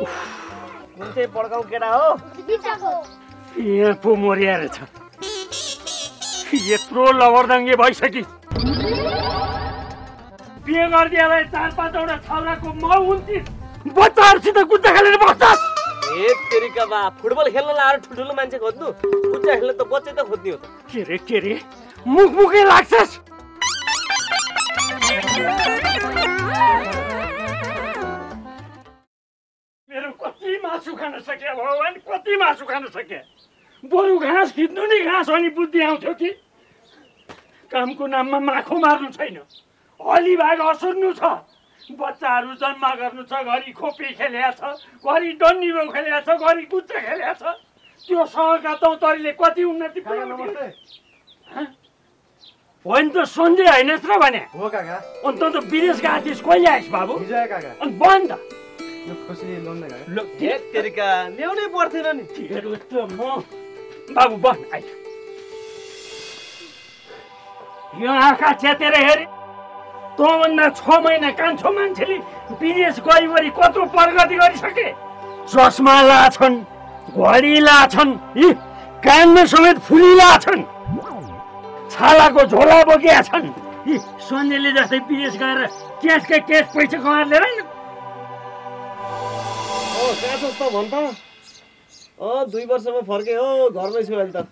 कुन चाहिँ पड्काउ केटा हो? यहाँ पो मरिया रहेछ। यत्रो लबरदङ्गे भइसकि बिहे गरिदिएलाई 4-5वटा छाउराको म 29 बच्चाहरूसित कुच्चा खेलेर बस्छस्। ए तेरिका बा, फुटबल खेल्न लाएर ठुल्ठुलो मान्छे खोज्नु, कुच्चा खेल्न त बच्चे त खोज्ने हो त। के रे मुखै लाग्छस्। मेरो कति मासु खान सके भगवान्, कति मासु खान सके। बरु घाँस खिच्नु नि, घाँस अनि बुद्धि आउँथ्यो कि। कामको नाममा माखो मार्नु छैन, अलि भाग असुर्नु छ। बच्चाहरू जन्म गर्नु छ, घरि खोपी खेल्या छ, घरि डन्डी बाउ खेल्या छ, घरि कुच्चा खेल्या छ। त्यो सहरका तौतरीले कति उन्नति पुर्याउँथे। होइन त सन्जय हैनस् र भने हो काका। अनि त विदेश गएको थिइस्, कहिले आइस् बाबु? हिजो आए काका। अनि बन्द यो खुसी लोन न काका। ए तेरिका ल्याउनै पर्थेन नि। तेरो त म बाबु बन्द आइ। यो आँखा च्यातेर हेरे तँभन्दा 6 महिना कान्छो मान्छेले विदेश गइवरी कत्रो प्रगति गरिसके। चस्मा लाछन्, घडी लाछन्, यी कानमा समेत फुली लाछन्, छालाको झोला बोकेका छन्। यी सन्जयले जस्तै विदेश गएर केसकै केस पैसा कमाएर लिएर हैन। कहाँ छस् त भन् त? 2 वर्षमा फर्के हो, घरमै छु अहिले त।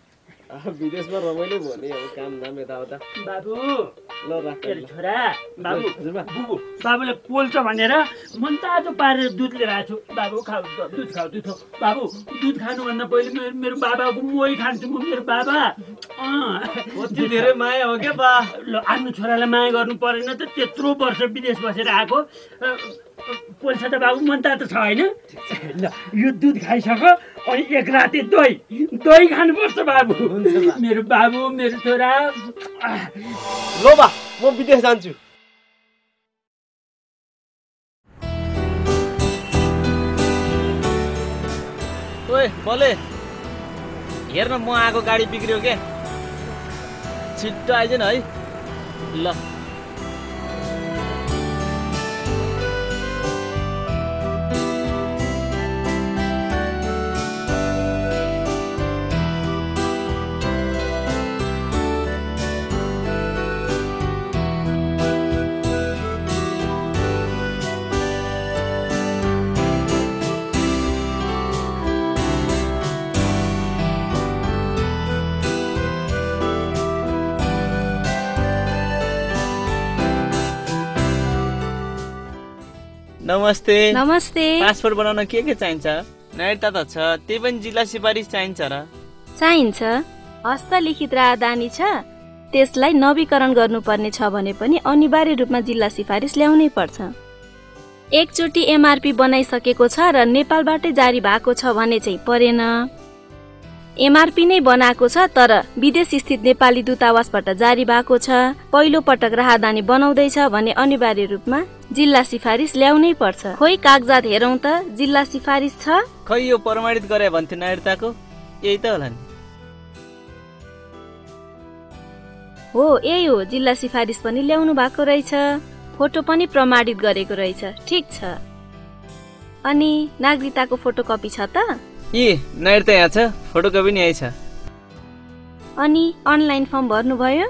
विदेशमा रमाइलो भयो नि, अब काम दाम यताउता। बाबु ल राख छोरा, बाबु बाबुले पोल्छ भनेर मन तातो पारेर दुध लिएर आएको छु। बाबु खाऊ, दुध खाऊ। बाबु दुध खानुभन्दा पहिले मेरो बाबाको मोही खान्छु म। मेरो बाबा कति धेरै माया हो क्या बा। ल आफ्नो छोरालाई माया गर्नु परेन त? त्यत्रो वर्ष विदेश बसेर आएको पोल्छ त बाबु, मन तातो छ होइन? ल यो दुध खाइसक, अनि एक राति दही खानुपर्छ बाबु। मेरो बाबु, मेरो छोरा। ल बा, म विदेश जान्छु। ओए बोले, हेर्न म आएको गाडी बिग्रियो के, छिट्टो आइज न है। ल नमस्ते। नमस्ते। पासपोर्ट बनाउन के चाहिन्छ? नागरिकता त छ, त्यही पनि जिल्ला सिफारिस चाहिन्छ र? चाहिन्छ। हस्तलिखित राहदानी छ, त्यसलाई नवीकरण गर्नुपर्ने छ भने पनि अनिवार्य रूपमा जिल्ला सिफारिस ल्याउनै पर्छ। एकचोटि एमआरपी बनाइसकेको छ र नेपालबाटै जारी भएको छ भने चाहिँ परेन। एमआरपी नै बनाएको छ तर विदेश स्थित नेपाली दूतावासबाट जारी भएको छ, पहिलो पटक राहदानी बनाउँदैछ भने अनिवार्य रूपमा जिल्ला सिफारिस ल्याउनै पर्छ। खोइ कागजात हेरौँ त, जिल्ला सिफारिस छ? खै यो प्रमाणित गरे भन्थ्यो नागरिकताको, यही त होला नि। हो यही हो, जिल्ला सिफारिस पनि ल्याउनु भएको रहेछ, फोटो पनि प्रमाणित गरेको रहेछ। ठिक छ। अनि नागरिकताको फोटोकपी छ त? नागरिकता यहाँ छ, फोटोकपी नि यही छ। अनि अनलाइन फर्म भर्नुभयो?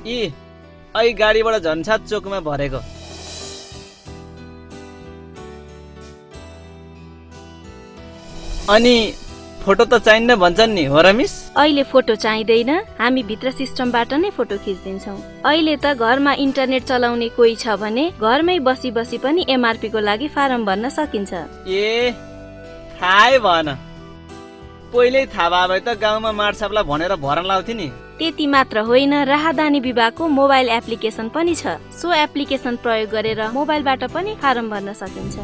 अहिले गाडीबाट झन्साद चोकमा भरेको। अनि फोटो त चाहिन्न भन्छन् नि, हो र मिस? अहिले फोटो चाहिँदैन, हामी भित्र सिस्टमबाट नै फोटो खिच्दिन्छौँ। अहिले त घरमा इन्टरनेट चलाउने कोही छ भने घरमै बसी बसी पनि एमआरपी को लागि फारम भर्न सकिन्छ। थाहै भएन, पहिल्यै थाहा भए त गाउँमा मार्सापलाई भनेर भर्न लाउँथे नि। त्यति मात्र होइन, राहदानी विभागको मोबाइल एप्लिकेसन पनि छ, सो एप्लिकेसन प्रयोग गरेर मोबाइलबाट पनि फारम भर्न सकिन्छ।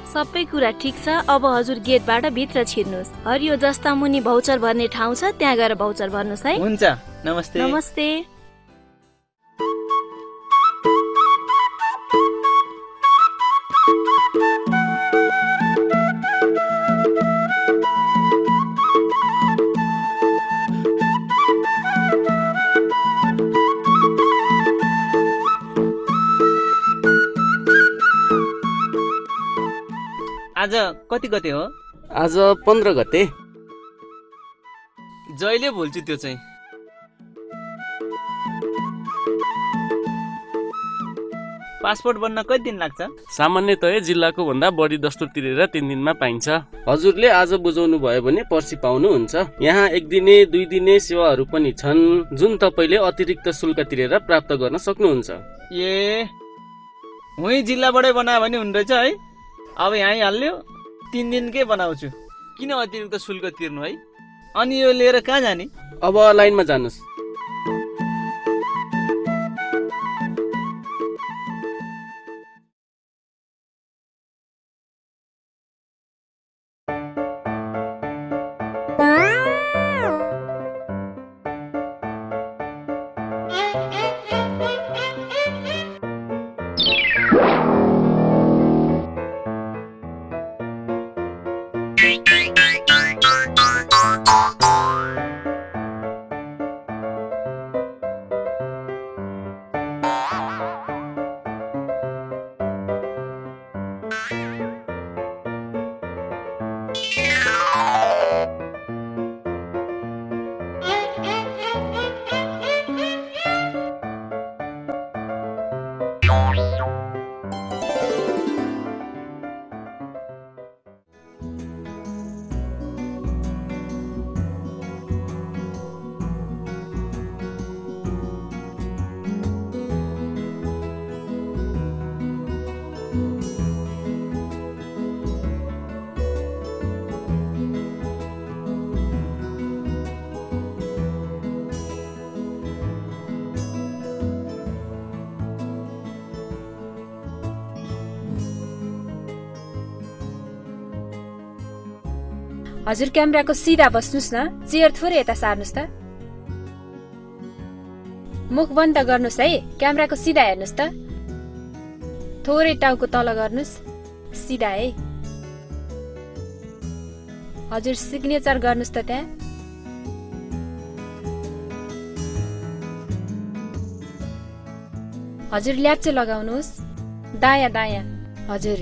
सबै कुरा ठिक छ, अब हजुर गेटबाट भित्र छिर्नुहोस्। हरियो जस्ता मुनि भौचर भर्ने ठाउँ छ, त्यहाँ गएर भौचर भर्नुहोस् है। हुन्छ, नमस्ते। नमस्ते। आज कति गते हो? आज 15 गते। जहिले भुल्छु त्यो चाहिँ। पासपोर्ट बन्न कति दिन लाग्छ? सामान्यतया जिल्लाको भन्दा बढी दस्तुर तिरेर 3 दिनमा पाइन्छ। हजुरले आज बुझाउनु भयो भने पर्सि पाउनुहुन्छ। यहाँ 1 दिने 2 दिने सेवाहरू पनि छन् जुन तपाईले अतिरिक्त शुल्क तिरेर प्राप्त गर्न सक्नुहुन्छ। ए उही जिल्लाबाटै बनायो भने हुने रहेछ है। अब यहीँ हाल्यो 3 दिनकै बनाउँछु। किन अतिरिक्त शुल्क तिर्नु है? अनि यो लिएर कहाँ जाने? अब लाइनमा जानुस्। हजुर क्यामेराको सिधा बस्नुस् न, चेयर थोरै यता सार्नुस् त। मुख बन्द गर्नुस् है, क्यामेराको सिधा हेर्नुस् त। थोरै टाउको तल गर्नुस्, सिधा है। हजुर सिग्नेचर गर्नुस् त त्यहाँ। हजुर ल्याप्चे लगाउनुस्, दायाँ दायाँ। हजुर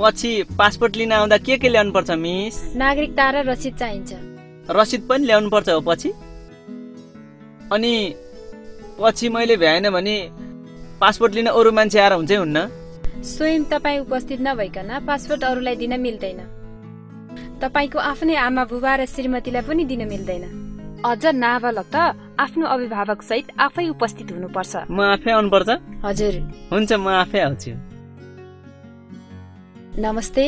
पछि पासपोर्ट लिन आउँदा के ल्याउनु पर्छ मिस? नागरिकता र रसिद चाहिन्छ। रसिद पनि ल्याउनु पर्छ हो पछि? अनि पछि मैले भ्याएन भने पासपोर्ट लिन अरू मान्छे आएर हुन्छै हुन्न? स्वयं तपाईँ उपस्थित नभइकन पासपोर्ट अरूलाई दिन मिल्दैन। तपाईको आफ्नै आमा बुबा र श्रीमतीलाई पनि दिन मिल्दैन। अझ नाबालक त आफ्नो अभिभावक सहित आफै उपस्थित हुनुपर्छ। म आफै आउनुपर्छ? हजुर। हुन्छ, म आफै आउँछु। नमस्ते।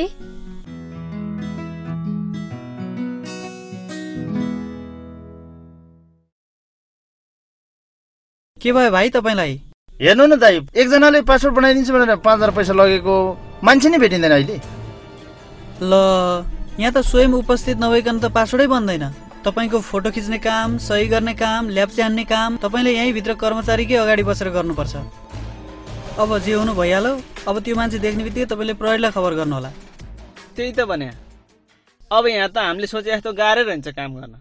के भयो भाइ तपाईलाई? हेर्नु न दाइ, एकजनाले पासपोर्ट बनाइदिन्छु भनेर 5000 पैसा लगेको मान्छे नै भेटिँदैन अहिले। ल यहाँ त स्वयं उपस्थित नभइकन त पासपोर्टै बन्दैन। तपाईको फोटो खिच्ने काम, सही गर्ने काम, ल्याप्चे हान्ने काम तपाईले यही भित्र कर्मचारीकै अगाडि बसेर गर्नुपर्छ। अब जे हुनु भइहाल्यो। अब त्यो मान्छे देख्ने बित्तिकै तपाईले प्रहरीलाई खबर गर्नु होला। त्यही त भने। अब यहाँ त हामीले सोचे जस्तो गाह्रै रहन्छ काम गर्न।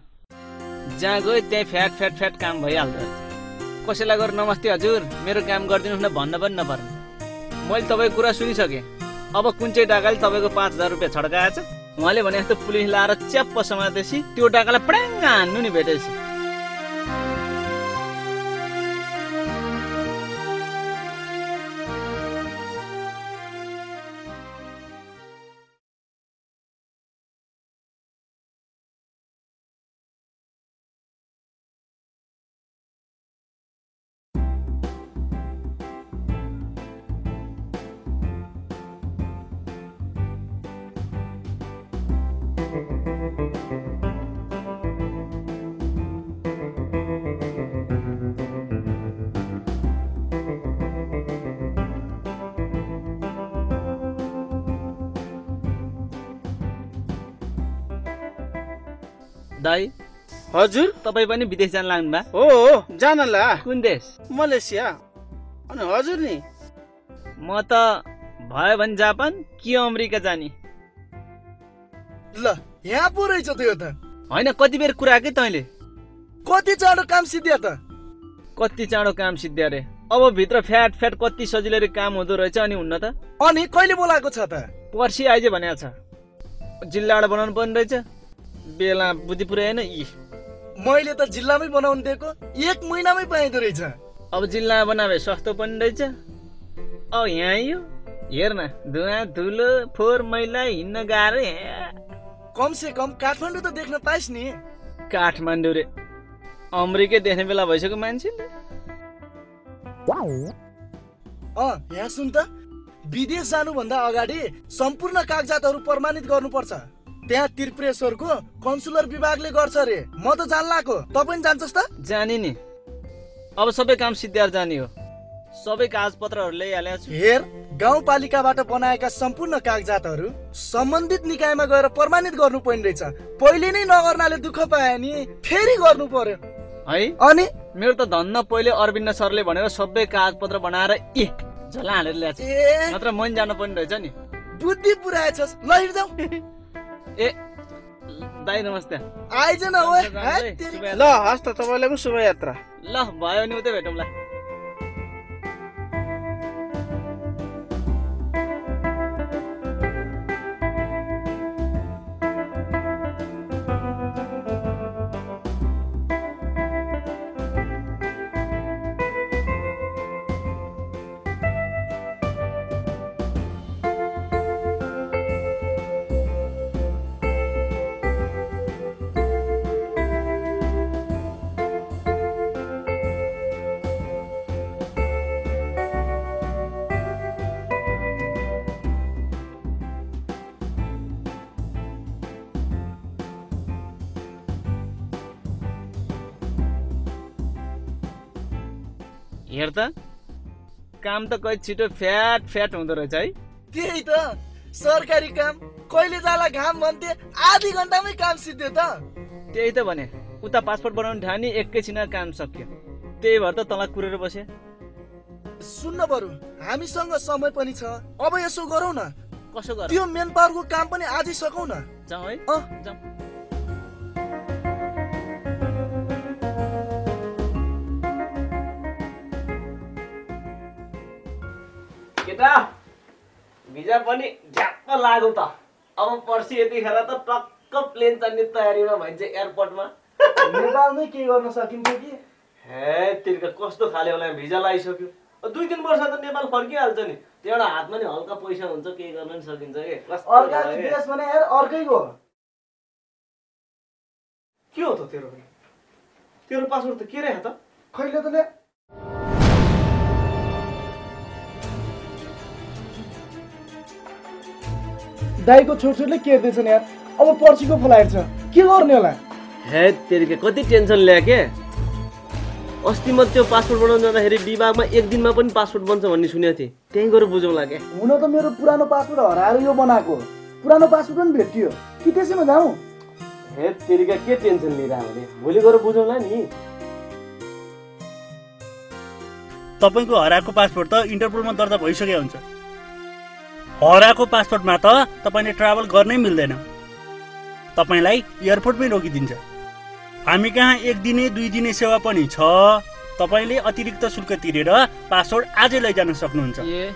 जहाँ गयो त्यही फ्याट काम भइहाल्दो रहेछ। कसैलाई गएर नमस्ते हजुर मेरो काम गरिदिनुहोस् न भन्न पनि नपर्ने। मैले तपाईँको कुरा सुनिसकेँ। अब कुन चाहिँ डाकाले तपाईँको 5000 रुपियाँ छड्काएछ, उहाँले भने जस्तो पुलिस लाएर च्याप्प समातेपछि त्यो डाकालाई प्ड्याङ्ग हान्नु नि भेटेपछि। दाइ हजुर, तपाईँ पनि विदेश जान लाग्नु भा? हो जानला। कुन देश? मलेसिया। अनि हजुर नि? म त भयो भने जापान कि अमेरिका जाने। ल यहाँ पो रहेछ त यो त। होइन कति बेर कुरा के तैँले? कति चाँडो काम सिद्धियो त। कति चाँडो काम सिद्ध्या रे। अब भित्र फ्याट फ्याट कति सजिलै काम हुँदो रहेछ अनि हुन्न त। अनि कहिले बोलाएको छ त? पर्सि आइज भनेको छ। जिल्लाबाट बनाउनु पर्ने रहेछ। बेला बुद्धि पुर्याएन यी। मैले त जिल्लामै बनाउनु दिएको 1 महिनामै पाइदो रहेछ। अब जिल्लामा बनाए सस्तो पनि रहेछ। अब यहाँ यो हेर न, धुवा धुलो फोहोर मैला हिँड्न गाह्रो। कम से कम काठमाडौँ त देख्न पाइस् नि। काठमाडौँ रे, अमेरिकै देख्ने बेला भइसक्यो मान्छेले। यहाँ सुन त, विदेश जानुभन्दा अगाडि सम्पूर्ण कागजातहरू प्रमाणित गर्नुपर्छ। त्यहाँ त्रिपुरेश्वरको कन्सुलर विभागले गर्छ रे। म त जान्लाको, तपाईँ पनि जान्छस् त? जानी नि। अब सबै काम सिद्ध्याएर जाने हो। सबै कागजपत्रहरू ल्याइहालेको छु। हेर, गाउँपालिकाबाट बनाएका सम्पूर्ण कागजातहरू सम्बन्धित निकायमा गएर प्रमाणित गर्नुपर्ने रहेछ। पहिले नै नगर्नाले दुःख पाए नि, फेरि गर्नु पर्यो है। अनि मेरो त धन्न पहिले अरविन्द सरले भनेर सबै कागजपत्र बनाएर झोला हालेर ल्याएको छु। नत्र मन जानु पर्ने रहेछ नि। बुद्धि पुऱ्याएछस्। ल हिँड जाऊ। ए दाइ नमस्ते। आइज न ओए। ल हस् त, तपाईँलाई पनि शुभ यात्रा। ल भयो नि, उतै भेटौँला। हेर त, काम त कहिले छिटो फ्याट फ्याट हुँदो रहेछ है। त्यही त, सरकारी काम कहिले जाला घाम भन्थे, आधी घन्टामै काम सिद्ध्यो त। त्यही त भने, उता पासपोर्ट बनाउनु ठानी एकैछिनमा काम सक्यो। त्यही भएर त तँलाई कुरेर बसे। सुन्न बरु, हामीसँग समय पनि छ। अब यसो गरौँ न, कसो गर? त्यो मेन पावरको काम पनि आजै सकौँ न। जाउँ है। जाउँ। केटा, भिजा पनि झ्याप्प लाग्यो त। अब पर्सि यतिखेर त टक्क प्लेन चढ्ने तयारीमा भइन्छ एयरपोर्टमा। नेपालमै के गर्न सकिन्छ कि? हे तिर्का कस्तो खाले होला, भिजा लगाइसक्यो। 2-3 वर्ष त नेपाल फर्किहाल्छ नि। त्यहाँबाट हातमा नि हल्का पैसा हुन्छ, केही गर्न नि सकिन्छ के। अर्का देश भने यार अर्कैको। के हो त तेरो? तेरो पासपोर्ट त के रहेछ त? खैले त ले। दाइको छोरछोरले केर्दैछन् यार। अब पर्सिको फ्लाइट छ, के गर्ने होला? हे तेरिका कति टेन्सन ल्या के। अस्ति म त्यो पासपोर्ट बनाउन जाँदाखेरि विभागमा 1 दिनमा पनि पासपोर्ट बन्छ भन्ने सुनेको थिएँ। त्यही गएर बुझौँला के। हुन त मेरो पुरानो पासपोर्ट हराएर यो बनाएको। पुरानो पासपोर्ट पनि भेटियो कि त्यसैमा जाउँ? हे तेरिका के टेन्सन लिइरह भने, भोलि गएर बुझौँला नि। तपाईँको हराएको पासपोर्ट त इन्टरपोलमा दर्ता भइसकेको हुन्छ। हराएको पासपोर्टमा त तपाईँले ट्राभल गर्नै मिल्दैन। तपाईँलाई एयरपोर्टमै रोकिदिन्छ। हामी कहाँ 1 दिने 2 दिने सेवा पनि छ। तपाईँले अतिरिक्त शुल्क तिरेर पासपोर्ट आजै लैजान सक्नुहुन्छ। ए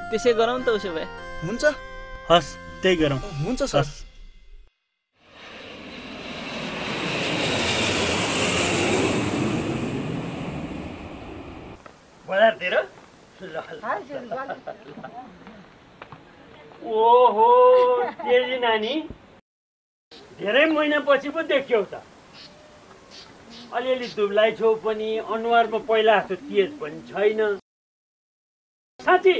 त्यसै गरौँ त उसो भए। हुन्छ। हस्, त्यही गरौँ। हुन्छ सर। बजारतिर ओहो तेजी नानी, धेरै महिनापछि पो देखियौ त। अलिअलि दुब्लाई छौ पनि, अनुहारमा पहिला जस्तो तेज पनि छैन। साँच्ची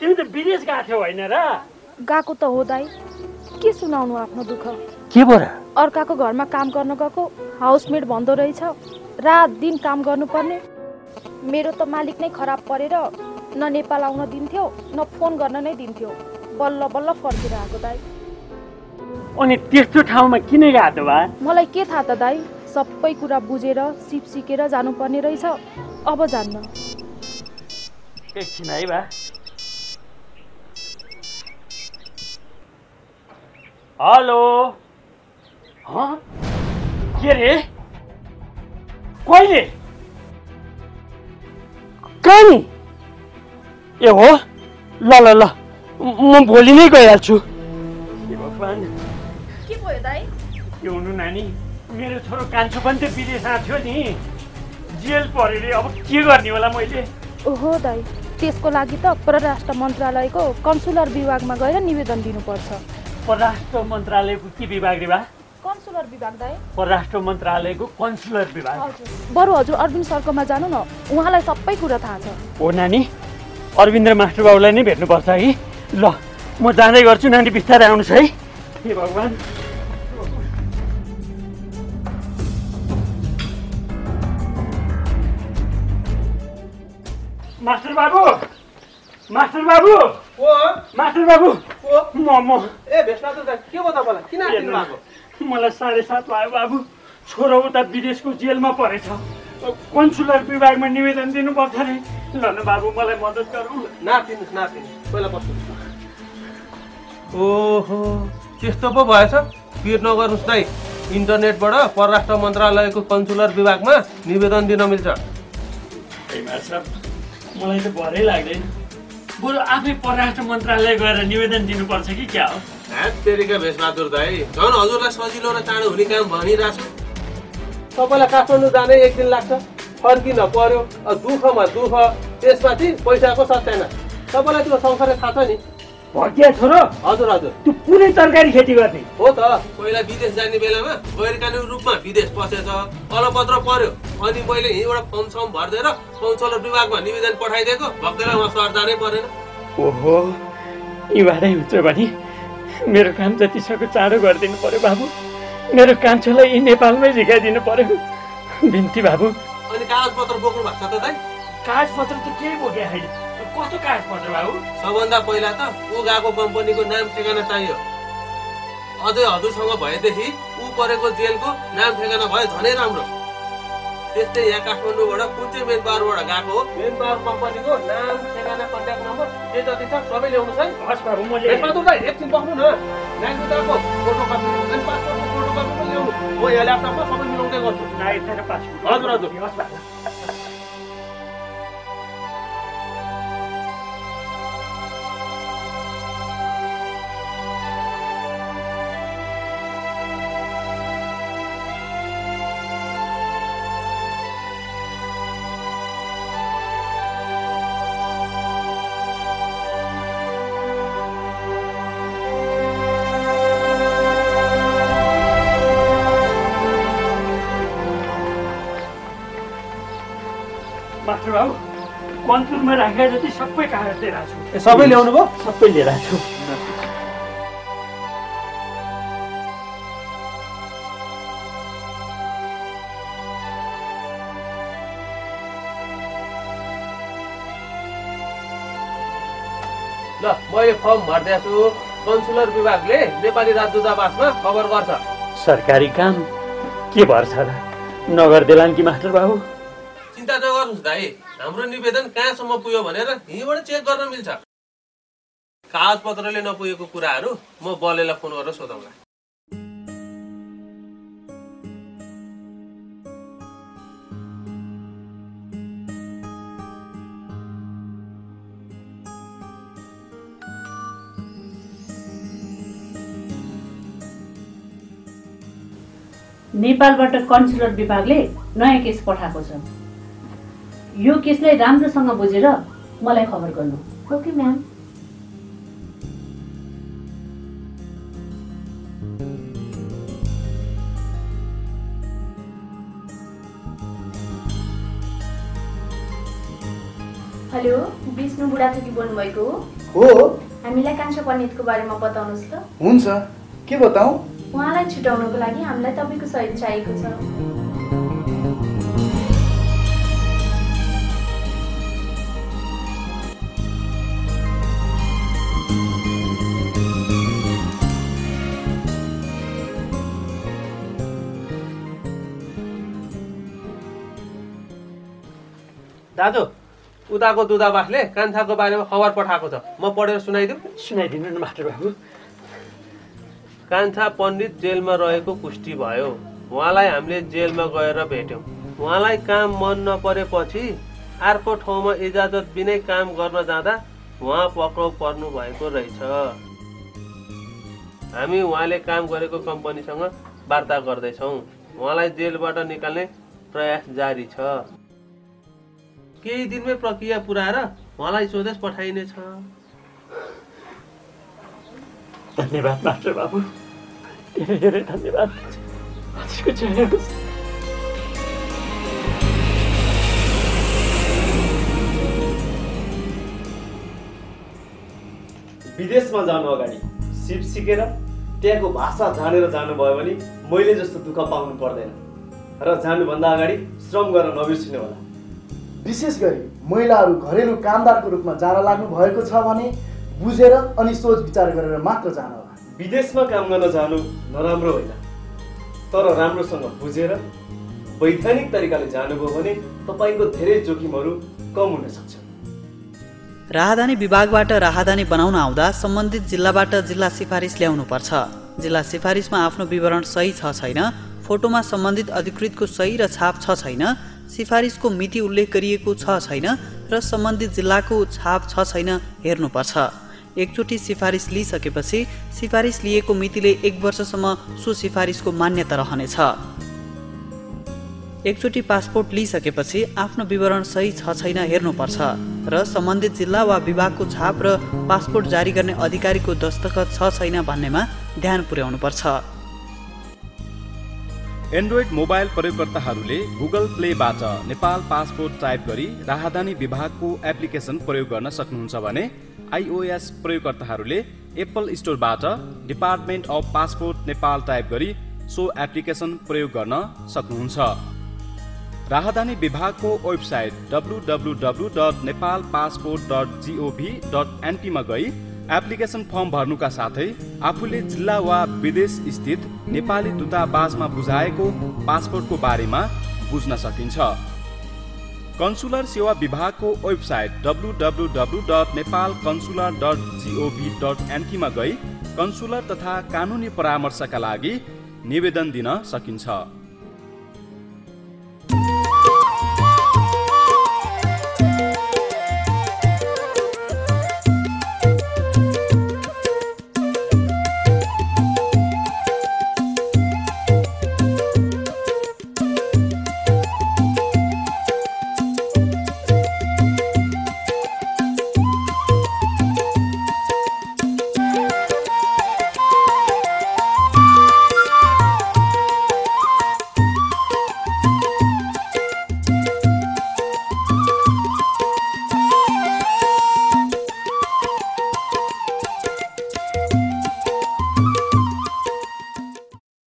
तिमी त विदेश गएको थियौ होइन र? गएको त हो दाइ, के सुनाउनु आफ्नो दुःख। के भएर? अर्काको घरमा काम गर्न गएको हाउसमेट भन्दो रहेछ। रात दिन काम गर्नुपर्ने। मेरो त मालिक नै खराब परेर न नेपाल आउन दिन्थ्यो न फोन गर्न नै दिन्थ्यो। बल्ल बल्ल फर्केर आएको दाइ। अनि त्यस्तो ठाउँमा किन गएको बा? मलाई के थाहा त दाइ, सबै कुरा बुझेर सिप सिकेर जानुपर्ने रहेछ। अब जान्न। एकछिन है बा। हेलो, के रे? कहिले? कहाँ नि ए हो ल ल ल म भोलि नै गइहाल्छु भगवान् के भयो दाइ के हुनु नानी मेरो छोरो कान्छो पनि त विदेश आएको थियो नि जेल पऱ्यो रे अब के गर्ने होला मैले ओहो दाइ त्यसको लागि त परराष्ट्र मन्त्रालयको कन्सुलर विभागमा गएर निवेदन दिनुपर्छ परराष्ट्र मन्त्रालयको के विभाग रे बा कन्सुलर विभाग दाइ परराष्ट्र मन्त्रालयको कन्सुलर विभाग बरु हजुर अरविन्द सरकोमा जानु न उहाँलाई सबै कुरा थाहा छ हो नानी अरविन्द मास्टर बाबुलाई नै भेट्नुपर्छ है ल म जाँदै गर्छु नानी बिस्तारै आउनुहोस् है हे भगवान् मास्टर बाबु मास्टर बाबु ओ मास्टर बाबु म ए भेट्न त के भयो तपाईलाई किन आइदिनु भएको मलाई 7:30 भयो बाबु छोरो उता विदेशको जेलमा परेछ कन्सुलर विभागमा निवेदन दिनुपर्छ रे ल न बाबु मलाई मद्दत गरौँ नातिनुहोस् पहिला बस्नु ओहो त्यस्तो पो भएछ पिर नगर्नुहोस् दाइ इन्टरनेटबाट परराष्ट्र मन्त्रालयको कन्सुलर विभागमा निवेदन दिन मिल्छ मलाई त भरै लाग्दैन बरु आफै परराष्ट्र मन्त्रालय गएर निवेदन दिनुपर्छ कि क्या हो तेरिका भेषबहादुर दाइ झन् हजुरलाई सजिलो र चाँडो हुने काम भनिरहेको छु तपाईँलाई काठमाडौँ जानै 1 दिन लाग्छ फर्किन पर्यो दुःखमा दुःख त्यसमाथि पैसाको सत्याना तपाईँलाई त्यो संसारै थाहा छ नि भकिया छोरो हजुर हजुर त्यो पुरै तरकारी खेती गर्ने हो त पहिला विदेश जाने बेलामा गैर कानुनी रूपमा विदेश पसेछ अलपत्र पर्यो अनि मैले यहीँबाट फर्म सम भरिदिएर कन्सुलर विभागमा निवेदन पठाइदिएको भक्तलाई उहाँ सहर जानै परेन ओहो यहीँबाटै हुन्छ भने मेरो काम जति सक्दो चाँडो गरिदिनु पर्यो बाबु मेरो कान्छोलाई यही नेपालमै झिकाइदिनु पर्यो बिन्ती बाबु अनि कागजपत्र बोक्नु भएको छ त दाइ कागजपत्र त केही बोके होइन कस्तो कागजपत्र बाबु सबभन्दा पहिला त ऊ गएको कम्पनीको नाम ठेगाना चाहियो अझै हजुरसँग भएदेखि ऊ परेको जेलको नाम ठेगाना भए झनै राम्रो त्यस्तै यहाँ काठमाडौँबाट कुन चाहिँ मेन पावरबाट गएको हो मेन पावर कम्पनीको नाम ठेगाना कन्ट्याक्ट नम्बर जे जति छ सबै ल्याउनुहोस् है हस् बाबु म भेषबहादुरलाई एकछिन बस्नु न नागरिकताको फोटोकपी अनि पासपोर्टको फोटोकपी पनि ल्याउनु म यहाँ ल्यापटपमा सबै मिलाउँदै गर्छु नागरिकता पासपोर्ट हजुर हजुर हस् बाबु मास्टर बाबु कन्सुलमा राखेका जति सबै कागज लिएर आएको छु सबै ल्याउनु भयो सबै लिएर आएको छु ल मैले फर्म भरिदिएको छु कन्सुलर विभागले नेपाली राजदूतावासमा खबर गर्छ सरकारी काम के भर्छ र नगर्देलान् कि मास्टर बाबु चिन्ता नगर्नुहोस् दाइ हाम्रो निवेदन कहाँसम्म पुग्यो भनेर यहीँबाट चेक गर्न मिल्छ कागजपत्रले नपुगेको कुराहरू म बलेलाई फोन गरेर सोधौँला नेपालबाट कन्सुलर विभागले नयाँ केस पठाएको छ यो केसलाई राम्रोसँग बुझेर मलाई खबर गर्नु okay ma'am hello Vishnu Budhathoki बोल्नुभएको हो हामीलाई कान्छो पण्डितको बारेमा बताउनुहोस् त हुन्छ के बताऊ उहाँलाई छुटाउनको लागि हामीलाई तपाईँको सहयोग चाहिएको छ दाजु उताको दूतावासले कान्छाको बारेमा खबर पठाएको छ म पढेर सुनाइदिउँ सुनाइदिनु न मास्टर बाबु कान्छा पण्डित जेलमा रहेको पुष्टि भयो उहाँलाई हामीले जेलमा गएर भेट्यौँ उहाँलाई काम मन नपरेपछि अर्को ठाउँमा इजाजत बिनै काम गर्न जाँदा उहाँ पक्राउ पर्नु भएको रहेछ। हामी उहाँले काम गरेको कम्पनीसँग वार्ता गर्दैछौँ। उहाँलाई जेलबाट निकाल्ने प्रयास जारी छ। केही दिनमै प्रक्रिया पुऱ्याएर उहाँलाई स्वदेश पठाइनेछ। धन्यवाद मास्टर बाबु, धेरै धेरै धन्यवाद। हजुरको जय होस्। विदेशमा जानु अगाडि सिप सिकेर त्यहाँको भाषा जानेर जानुभयो भने मैले जस्तो दुःख पाउनु पर्दैन र जानुभन्दा अगाडि श्रम गर्न नबिर्सिनु होला। विशेष गरी महिलाहरू घरेलु कामदारको रूपमा जान लाग्नु भएको छ भने बुझेर अनि सोच विचार गरेर मात्र जानु होला। विदेशमा काम गर्न जानु नराम्रो होइन, तर राम्रोसँग बुझेर वैधानिक तरिकाले जानुभयो भने तपाईँको धेरै जोखिमहरू कम हुन सक्छ। राहदानी विभागबाट राहदानी बनाउन आउँदा सम्बन्धित जिल्लाबाट जिल्ला सिफारिस ल्याउनु पर्छ। जिल्ला सिफारिसमा आफ्नो विवरण सही छ छैन, फोटोमा सम्बन्धित अधिकृतको सही र छाप छ छैन, सिफारिसको मिति उल्लेख गरिएको छ छैन र सम्बन्धित जिल्लाको छाप छ छैन हेर्नुपर्छ। एकचोटि सिफारिस लिइसकेपछि सिफारिस लिएको मितिले 1 वर्षसम्म सो सिफारिसको मान्यता रहनेछ। एकचोटि पासपोर्ट लिइसकेपछि आफ्नो विवरण सही छ छैन हेर्नुपर्छ र सम्बन्धित जिल्ला वा विभागको छाप र पासपोर्ट जारी गर्ने अधिकारीको दस्तखत छ छैन भन्नेमा ध्यान पुर्याउनुपर्छ। एन्ड्रोइड मोबाइल प्रयोगकर्ताहरूले गुगल प्लेबाट नेपाल पासपोर्ट टाइप गरी राहदानी विभागको एप्लिकेसन प्रयोग गर्न सक्नुहुन्छ भने iOS प्रयोगकर्ताहरूले एप्पल स्टोरबाट department of passport Nepal type गरी सो एप्लिकेसन प्रयोग गर्न सक्नुहुन्छ। राहदानी विभागको वेबसाइट www.nepalpassport.gov.np मा गई एप्लिकेसन फर्म भर्नुका साथै आफूले जिल्ला वा विदेश स्थित नेपाली दूतावासमा बुझाएको पासपोर्टको बारेमा बुझ्न सकिन्छ। कन्सुलर सेवा विभागको वेबसाइट www.nepalconsular.gov.np मा गई कन्सुलर तथा कानुनी परामर्शका लागि निवेदन दिन सकिन्छ।